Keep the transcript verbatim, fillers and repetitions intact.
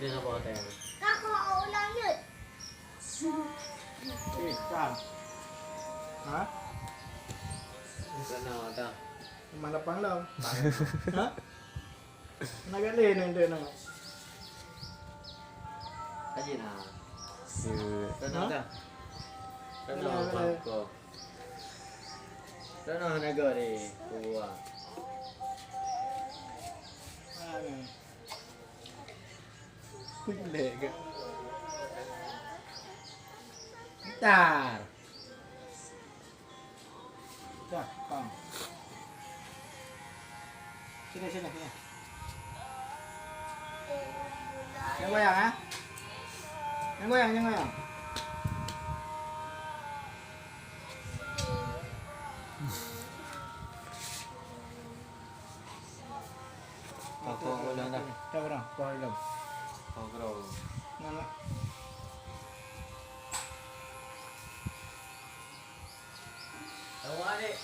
Dia apa kata? Kakak orang yut. Eh, Tam. Ha? Kena dah. Mana pang dah? Ha? Nak kali ni dia nak. Haji nah. Yut. Kena dah. Kena bangko. Kena negara ni. Kuat. Mana? Lek ke? Bentar. Dah, bang. Sini, sini, sini. Jangan goyang, ha? Jangan goyang, jangan goyang. Pokok ulang dah. Dah orang, pokok ulang. Pokok ulang. Nah, nah. Tahu adik.